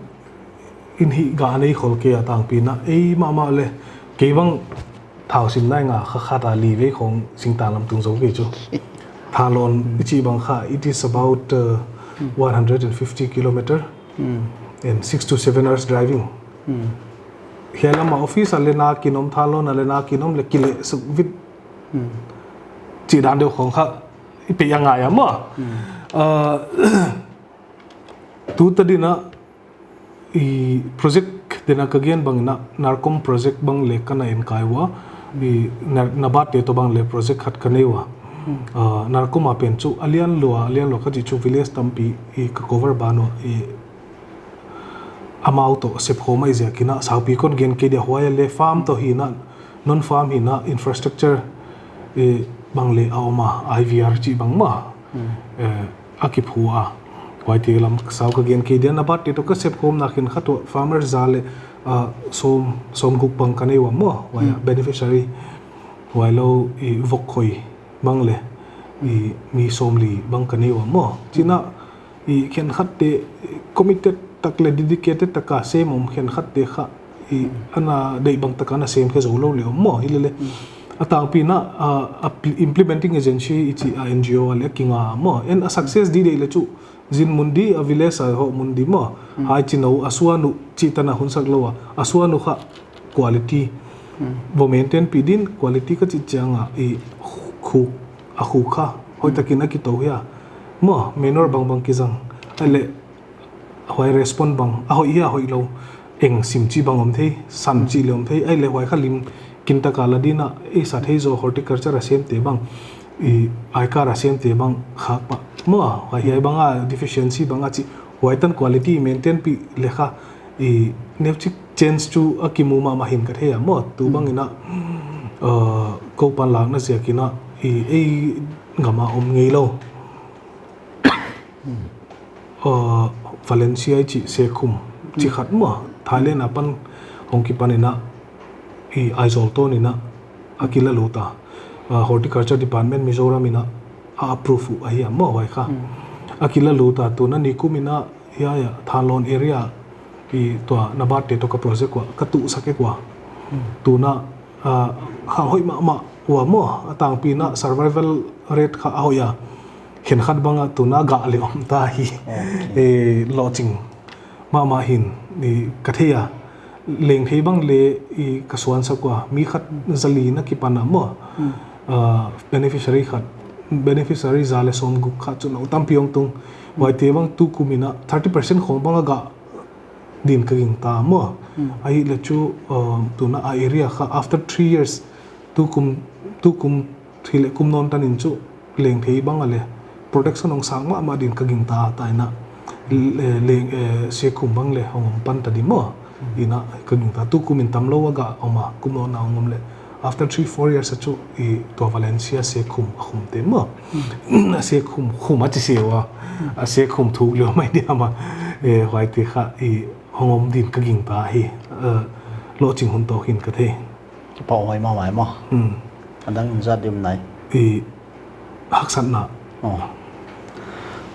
in hi ga nei khol kei a tangpi in a, ei mahmah leh, kei bang thau sim nai nga kha khat a li vei khong singtang lam tung zou kei chu. Thalon Hmm. i chih bang kha, it is about, uh, Hmm. one hundred and fifty kilometer Hmm. and six to seven hours driving. Hmm. Hiai lam a office a leh na kinom, Thalon a leh na kinom leh kileh suk vit. Hmm. Chih dan deuh khong kha i pe a ngai a maw. Hmm. Uh, tu tan in a i project dena ka gen bang in a NARCOM project bang leh ka na en kai ua. I na, NABARD te toh bang leh project khat ka nei ua. Hmm. Ah, NARCOM a pen chu a lian lua, a lian lua ka chih chu village tampi i ka cover ban ua i amau toh sep khawm ahi ziakin a saupi kon gen kei dia huai a leh farm toh hi na, non farm hi na infrastructure i bang leh a om a, I V R chih bang maw. Hmm. Eh, a kiphu a. Huaite lam sau ka gen kei dia NABARD te toh ka sep khawmna khenkhat toh farmer za leh, ah, sawm, sawmguk bang ka nei ua maw. Huai a Hmm. beneficiary. Huai lou i vok khoi bang leh i mi sawmli bang ka nei ua maw. Chih na i khenkhat te committed tak leh dedicated taka sem om khenkhat te kha i Hmm. ana deih bang taka ana sem khe zou lou leh om maw. Hi leh leh Hmm. a tangpi na, ah, a pl-, implementing agency i chih a N G O a leh kinga maw. En a success di deih leh chu zin mun di, a village a hoh mun di maw. Hmm. Hai chih nou a suan uh chih tan a hun sak lou a. A suan uh kha quality. Hmm. Vo maintain pi din quality ka chih chiang a i khu, a khu kha. Hoih Hmm. takin a kitou hia. Maw, manure bang bang kizang. A leh huai respond bang. A hoih hia, a hoih lou. Eng sim chih bang om thei, san Hmm. chih leh om thei. A leh huai kha lim kin taka la din a, i sa thei zaw horticulture a sem te bang. I, I C A R a sem te bang khak pah. Maw, huai hiai Hmm. bang a deficiency bang a chih. Huai tan quality maintain pi leh kha. I, neuchik change chu a kimu mahmah hi'n ka thei a maw. Tu Hmm. bang in a, uh, kou panlakna ziakin a, i, ei gam a om ngei lou. Hmm. Uh, Valencia i chih Sekhum, chih Hmm. khat maw. Thailand apan hong kipan in a, i Aizawl town in a, a kila lut a. Uh, Horticulture Department Mizoram in a, a approve uh ahi a maw huai kha. Hmm. A kila lut a tun a nikum in a, hiai a, Thanlon area, i tua NABARD te toh ka project ua, ka tuh sak ek ua. Hmm. Tun a, ah, kha hoih mahmah ua maw, a tangpi na Hmm. survival rate kha a hoih a. Khenkhat bang a tun a gah leh om ta hi. Okay. Eh, lohching mahmah hi'n, i ka thei a. Leng thei bang leh i ka suan sak ua. Mi khat zali na kipan a maw. Hmm. Ah, beneficiary khat, beneficiary za leh sawmguk khat chu nou tampi hong tung. Hmm. Huaite bang tukum in a thirty percent khong bang a gah din ka gingta maw. Hmm. Ahihleh chu, uh, tun a area kha after three years, tukum, tukum hi leh kum nawn tan in chu leng thei bang a leh production hong sang mahmah din ka gingta ta in a. Hmm. Le-, leng, eh, Sekhum bang leh hong om pan ta di maw. Hmm. In a ka gingta tukum in tam lou a gah om a kum nawn a hong om leh. After three, four years a chu i tua Valencia Sekhum a khum te maw. Hmm. A Sekhum, khum a chi se ua. Hmm. A Sekhum thuk leh mai dia maw. Eh, huaite kha i hong om din ka gingta hi. Eh, lohching hun tawk hi'n ka thei. Kipahhuai mahmah maw. Hmm. A dang in zat dim nai. I haksatna. Oh.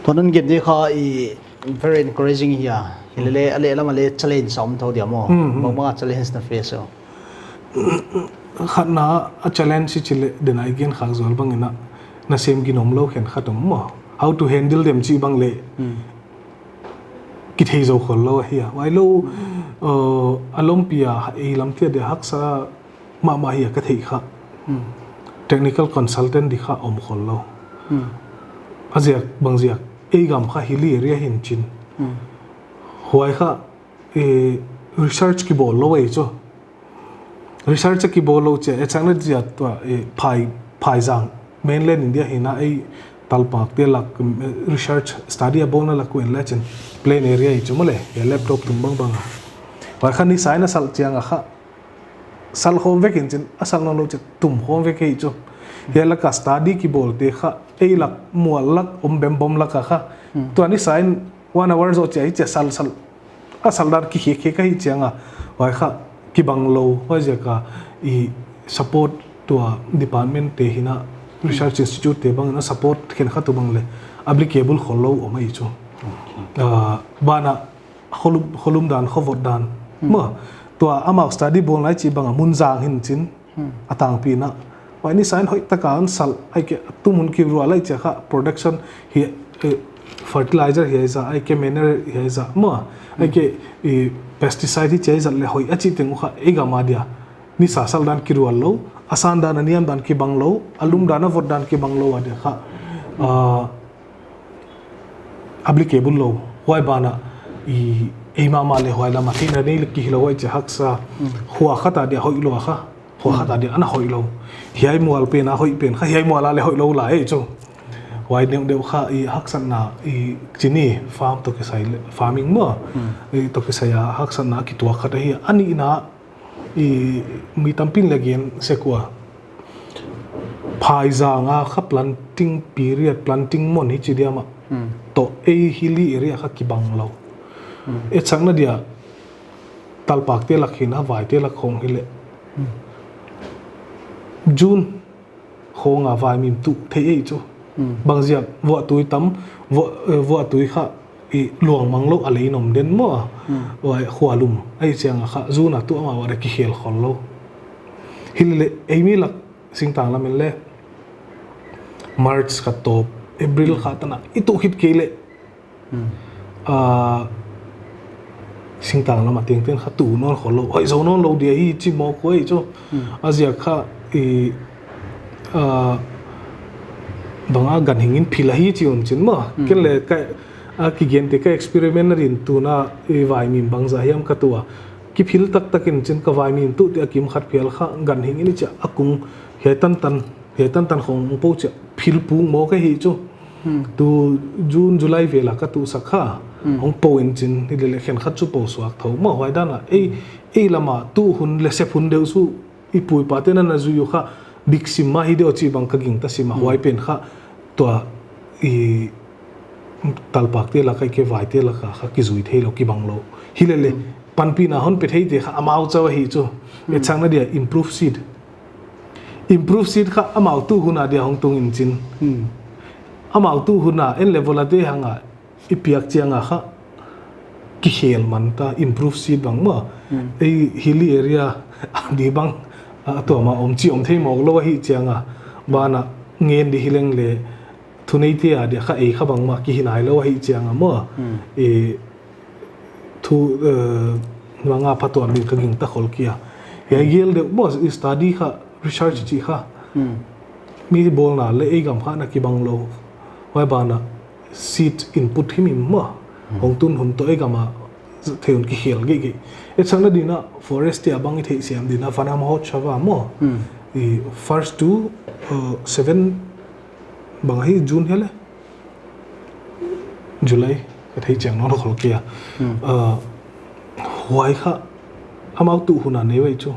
Tua non gen di kha i very encouraging hi a. Hi leh leh, a leh lam a leh challenge a om thou dia maw. Hmm, hmm. Bang bang a challenge na face uh. Khatna a challenge i chih leh, den a i gen khak zual bang in a, na sem ginom lou khenkhat om maw. How to handle them chih bang leh. Hmm. Kithei zou khol lou ahi a. Huai lou, Hmm. uh, a lompi a, ei lam thei dia haksa mahmah hi a ka theih kha. Hmm. Technical consultant di kha om khol lou. Hmm. A ziak, bang ziak, ei gam kha hilly area hi'n chin. Hmm. Huai kha, eh, research kibawl lou ei chu. Research a kibawl lou chia, eh, chang na zia tua, eh, phai, phaizang. Mainland India hi'n a ei talpak te lak, eh, research study a bawlna lak uh en leh chin. Plain area i chu maw leh, eh, laptop tung bang bang a. Huai kha ni sa in a sal chiang a kha. Sal khawm vek in chin, a sal nawn lou chia, tum khawm vek ei chu. Hiai lak a study kibawl te kha, ei lak, mual lak, om bem bom lak a kha. Hmm. Tua ni sa in one hour zoh chia, i chia sal sal. A sal dan ki khek khek ahi chiang a, huai kha kibang lou, huai ziak a i support tua department te hi'n a research institute te bang in a support khenkhat uh bang leh applicable khol lou om ei chu. Okay. Ah, ban a kholum, kholum dan, khovot dan. Hmm. Maw, tua amau study bawl nai chih bang a mun zang hi'n chin. Hmm. A tangpi na. Huai ni sa in hoih taka hon sal, ahihkeileh tum hun kirual lai chia kha production hi, eh, fertilizer hiai zah, ahihkeileh manure hiai zah, maw. Hmm. Ahihkeileh, eh, pesticide hi chia zat leh hoih a chih teng uh kha ei gam a dia. Ni sa sal dan kirual lou, a san dan a niam dan kibang lou, a lum dan a vot dan kibang lou a dia kha. Ah, applicable lou. Huai ban a, i, ei mahmah leh huai lam a theihna nei leh ki hi lou huai chia haksa. Hmm. Huai kha ta dia hoih lou a kha. Khua khat a dia ana hoihlou. Hiai mual pen a hoih pen kha, hiai mual a leh hoihlou lai chu. Huai deuhdeuh kha i haksatna i chini farm toh kisai leh, farming maw. I toh kisai a haksatna kituak khat ahi. A nihna i mi tampi'n leng gen sek ua. Phaizang a kha planting period, planting month hi chi diam a. Toh ei hilly area kha kibang lou. Etsakna dia talpakte lak hi'n a vaite lak khong hileh. June khong a vaimim tuh thei ei chu. Bangziak vuahtui tam, vuah, eh, vuahtui kha i luang mang lou a lei nom den maw. Huai khua lum. Ei chiang a kha June a tuh amau a kikhel khol lou. Hileh ei mi lak singtang lam in leh March kha tawp, April kha tan a i tuh khit kei leh. Ah, singtang lam a tengteng kha tuh nawn khol lou. Hoih zou nawn lou dia hi chi mawk huai chu. A ziak kha i, ah, bang a ganhing in phil ahi chi un chin maw. Ken leh ka, a kigente ka experiment na din tuna i vaimim bangzah hiam ka tuh a. Kiphil taktak in chin ka vaimim tuh te a kim khat phial kha ganhing in i chia a kung hiai tantan, hiai tantan khong po chia phil pung mawk ahi chu. Tu June, July vel a ka tuh sak kha. Hong po in chin, hileh leh khenkhat chu po suak thou. Maw huai dan a, ei, ei lam a tuh hun leh sep hun deuh chu i pu i pate'n ana zui uh kha, dik sim mah hi deuh chih bang ka gingta sim a, huai pen kha, tua i talpakte lak a i ke vaite lak a kha kizui theilou kibang lou. Hileh leh, panpihna hon pe theite kha amau chauh ahi chu. Etsakna dia improve seed. Improve seed kha amau tuh hun a dia hong tung in chin. Amau tuh hun a en leh volunteer hang a i piak chiang a kha kikhel man ta improve seed bang maw. Ei hilly area a di bang a tuam a om chi om thei mawk lou ahi chiang a. Ban a ngen di hileng leh thuneite a dia kha ei kha bangmah kihi nailou ahi chiang a maw. E thu, eh, manga phatuam ding ka gingta khol kei a. Hiai gel deuh maw i study kha research chi kha. Mi bawlna leh ei gam kha na kibang lou. Huai ban a seed input himhim maw. Hong tun hun toh ei gam a thei un kikhel geihgeih. Etsakna din a forest te a bang i theihsiam din a Vana Mahotsav a maw. I first to, uh, seven bang ahi June hileh. July ka thei chiang nawn khol kei a. Uh, huai kha amau tuh hun a nei uai chu.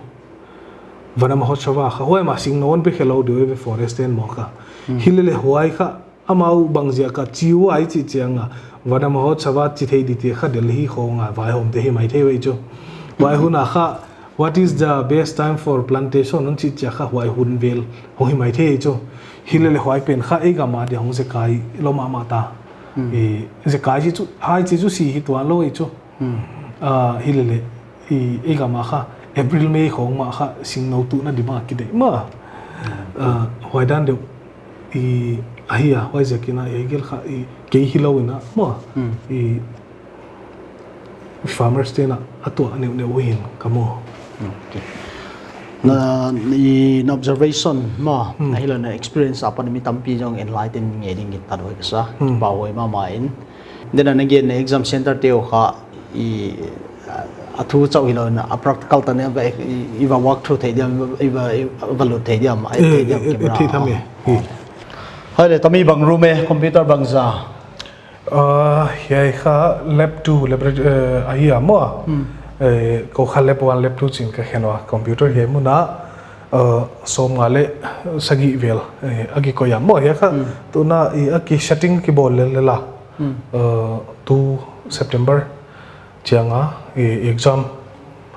Vana Mahotsav a kha huai mah sing nawn pe khelou deuh ve forest te'n maw kha. Hileh leh huai kha amau bangziak a chi uai chi chiang a, Vana Mahotsav a chi thei dite kha Delhi khong a vaihawmte hi mai thei uai chu. Huai hun a kha, what is the best time for plantation hon chi chia kha huai hun vel hong hi mai thei chu. Hileh leh huai pen kha ei gam a dia hong zekai lou mahmah ta. E, zekai chi chu, hai chi chu si hi tuan lou ei chu. Ah, hilele, i, i gam a kha, April May khong mah kha, singnou tuhna di mah kideih mah. Ah, huai dan deuh, i, ahi a, huaiziakin a, i gel kha, i, kei hilou in a, mah. I, farmers te'n a, a tuah neuhneuh uh hi'n, ka maw. Na, i, na observation, mah, ahilou na experience apan mi tampi zong enlighten ngei ding in tan huai ka sa, pa huai mahmah in. Then again, exam center te uh kha, i, a thu chauh hilou in a practical tan i, i, i va walk through thei diam, i va, i va lut thei diam, a thei diam, eh, camera. Thei tham e. Hai le, tami bang room e, computer bangzah? Ah, hiai kha lab two, laboratory, eh, ahi a maw. Eh, kou kha lab one, lab two chi'n ka khen ua. Computer hiai mun a, eh, sawmnga le sagih vel, eh, a kikoih a maw. Hiai kha, tuna i a ki setting kibawl lellel a. Eh, tu September chiang a, i exam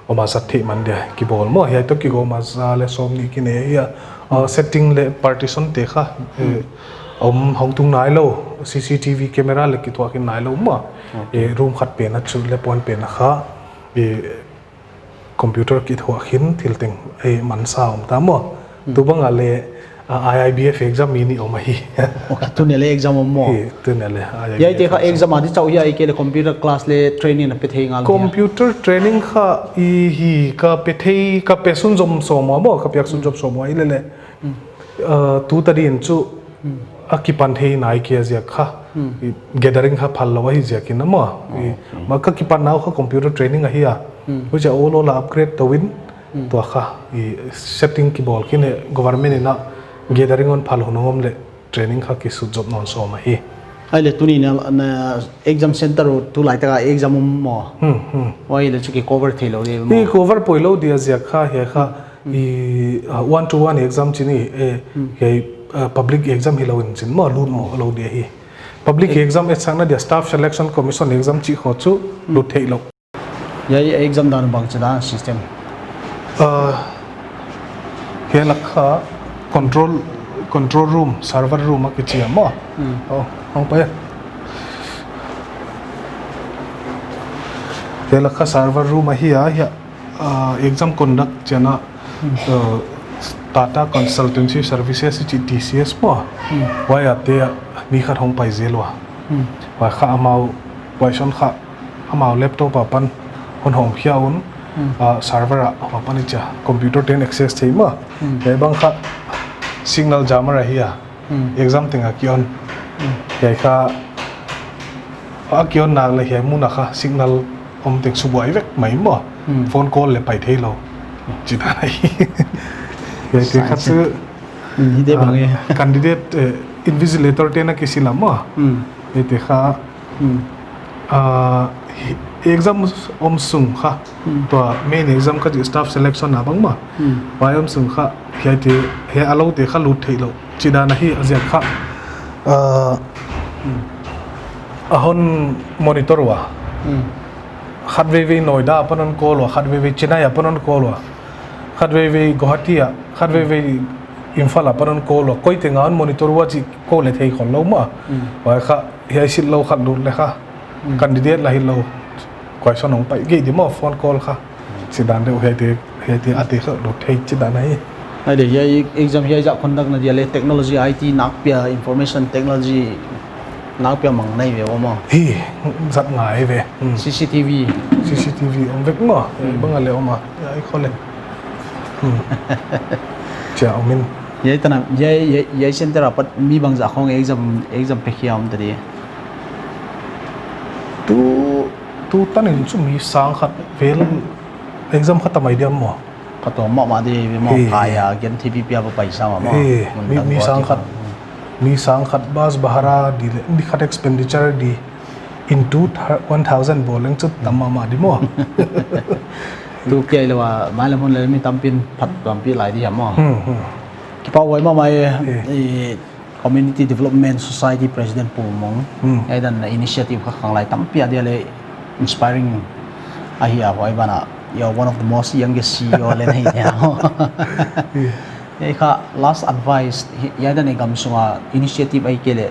om a zat theih man dia kibawl maw. Hiai toh kigo om a za le sawmnih kinei ahi a. Ah, setting le partition te kha, eh, om hong tung nailou, C C T V camera le kituak khin nailou maw. Eh, room khat pen a chu lab one pen a kha, eh, computer kituak khin thil teng, eh, mansa om ta maw. Tu bang a le, ah, I I B F exam mi nih om ahi. Okay, tuni le exam om maw? Eh, tuni le I I B F exam. Hiaite kha exam a di chauh hi ahihkeileh computer class le training a pe thei ngal dia? Computer training kha i hi ka pe thei, ka pe sunzom sawm ua maw, ka piak sunzom sawm ua hilele. Ah, tu ta din chu a kipan thei nai kei a ziak kha. I gathering kha phal lou ahi ziakin a maw. I, ma ka kipan nau kha computer training ahi a. Huchia ol ol a upgrade tou in, Hmm. Tua kha, i setting kibawl khin e, government in a gathering hon phal hun hong om leh training kha kisut zop nawn sawm ahi. Ahihleh tuni na, na exam center uh tulaitak a exam om maw. Hmm, hmm. Huai leh chu kicover theilou di maw. Kicover poilou di a ziak kha, hiai kha, Hmm. i, uh, one to one exam chi ni, eh, Hmm. hiai, uh, public exam hilou in chin maw, lut maw, lou di ahi. Public Eh. exam etsakna dia Staff Selection Commission exam chih khong chu Hmm. lut theilou. Hiai exam dan bangchi dan system. Uh, hiai lak kha control, control room, server room a kichi a maw. Hmm. Oh, hong pai. Hiai lak kha server room ahi a, hiai, uh, exam conduct chiang a, Hmm. uh, Tata Consultancy Services chi T C S maw. Hmm. Huai a te a mi khat hong pai zel ua. Hmm. Huai kha amau, huai son kha amau laptop apan hon hawm khia un, Hmm. ah, server a huai apan i chia, computer ten access thei maw. Hmm. Hiai bang kha signal jammer ahi a. Hmm. Exam teng a ki on. Hmm. Hiai kha a ki on nak leh hiai mun a kha signal om teng subuai vek mai maw. Hmm. Phone call leh pai theilou. Chi dan ahi. Hiai te kha Science. chu, Hmm, hi te bang e. ah, candidate, eh, invigilator te'n a kisil a maw. Hmm. Hiai te kha Hmm. Ah, hi-, exam om sung kha. Hmm. Tua main exam kha staff selection a bang maw. Hmm. Huai om sung kha, hiai te, hiai a lou te kha lut theilou. Chi dan ahi a ziak kha. Ah, Hmm. a hon monitor ua. Hmm. Khatveivei Noida apan hon call ua, khatveivei Chennai apan hon call ua. Khatveivei Guwahati a, khatveivei Imphal apan hon call ua. Koi teng a hon monitor ua chih call leh thei khollou maw. Hmm. Huai kha, hiai silh lou khat lut leh kha. Hmm. Candidate lah hilou. Question hong pai gei di maw phone call kha. Hmm. Chi dan deuh hiai te, hiai te a te kha lut thei chi dan ahi. Ahihleh hiai exam hiai zah conduct na dia leh technology I T nakpi a information technology nakpi a mang nei ve ua maw. Hi, zat ngai ve. Hmm. C C T V. C C T V om vek maw. Hmm. Bang a leh om a. Hiai khong leh. Hmm. Chia om in. Hiai tan a, hiai, hiai, hiai center apat mi bangzah khong exam, exam pe khia om ta di. Tu, tu tan in chu mi sang khat vel exam kha tamai diam maw. Kha tuam mahmah di ve maw, He, kai he. a gen T V pia ba paisa mahmah. He, Mun mi, dang mi gua sang ti khat, khat. mi sang khat bus bhara di leh, mi khat expenditure di. Into thou-, one thousand bawl leng chu tam mahmah di maw. Tu kia i lou a, mai lam hun leh mi tampi'n phat tampi lai di hiam maw. Hmm, hmm. Kipahhuai mahmah e, Eh. i Community Development Society President Pu Mung. Hmm. Hiai dan initiative kha khanglai tampi a dia leh inspiring ahi a huai ban ah. You're one of the most youngest C E O leh na hi dia maw. Eh. Hiai kha last advice, hi-, hiai dan i gam sung a initiative ahihkeileh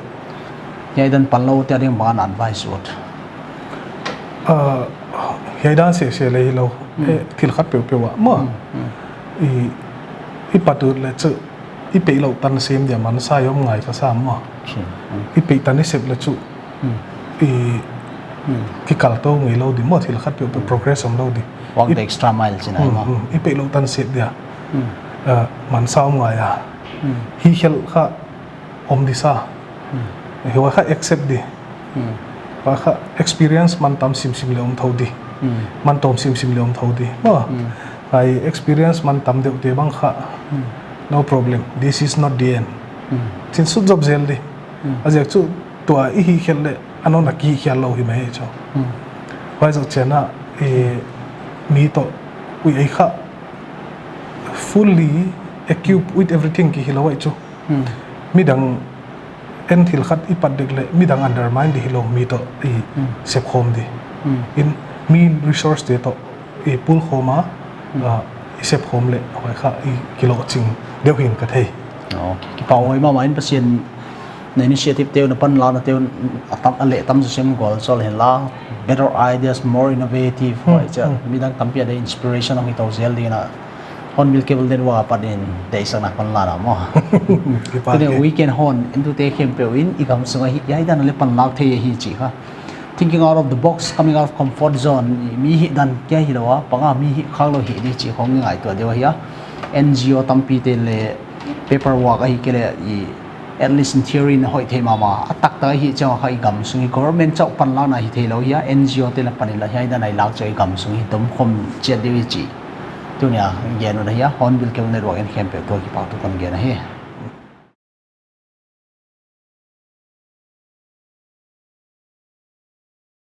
hiai dan panlou te ading bang advice ut? Ah, hiai dan sese leh hilou. Hmm. Eh, thil khat peuhpeuh ah maw. Hmm, hmm. I, i pat ut leh chu, i peihlouh tan sem dia mansa i om ngai ka sa maw. Okay. Hmm. I peih tan i sep leh chu, Hmm. i Hmm. kikal tou ngeilou di maw, thil khat peuhpeuh Hmm. progress omlou di. Walk I the extra mile chi nai Hmm, maw. hmm. I peihlouh tan sep dia. Hmm. Ah, mansa om ngai a. Hmm. Hi khel kha om di sa. Hmm. Hiai kha accept di. Hmm. Huai kha experience man tam simsim leh om thou di. Hmm. Man tawm simsim leh om thou di. Maw. Hmm. Hiai experience man tam deuh te bang kha. Hmm. No problem. This is not the end. Hmm. Chin sut zop zel di. Hmm. A ziak chu tua i hih khial leh a nawn a ki hih khial lou hi mai chu. Hmm. Huai zoh chiang a, eh, mi toh, ui ei kha fully equipped with everything ki hilou ai chu. Hmm. Midang en thil khat i pat dek leh, midang undermine di hilou mi toh i Hmm. sep khawm di. Hmm. In mi resource te toh i pool khawm a, Hmm. ah, i sep khawm leh, huai kha i kilohching deuh hi'n ka thei. Oh, kipahhuai mahmah in Pasian na initiative te uh na panlakna te uh a tam, a leh tam zaw sem gual chol hen la. Better ideas, more innovative, Hmm, huai chia. hmm. Midang tampi a dia inspiration hong hi tou zel ding in a. Hornbill Cable Network apat in deihsakna panlakna maw. Kipak Tuni e. weekend hon, entute khempeuh in i gam sung a hi, hiai dan a leh panlak thei ahi chih kha. Thinking out of the box, coming out of comfort zone, i mi hih dan kia hilou a, bang a mi hih khaklou hih di chih khong i ngaihtuah deuh ahi a. N G O tampi te leh paperwork ahihkeileh i at least in theory in a hoih thei mahmah. A taktak ahih chiang a kha i gam sung hi government chauh panlakna hi theilou hi a, N G O te leh pan in la hiai dan a i lak chiang i gam sung hi tomkhawm chiat deuh hi chih. Tuni a gen uh ahi a, Hornbill Cable Network in khempeuh toh kipahthu kon gen ahi.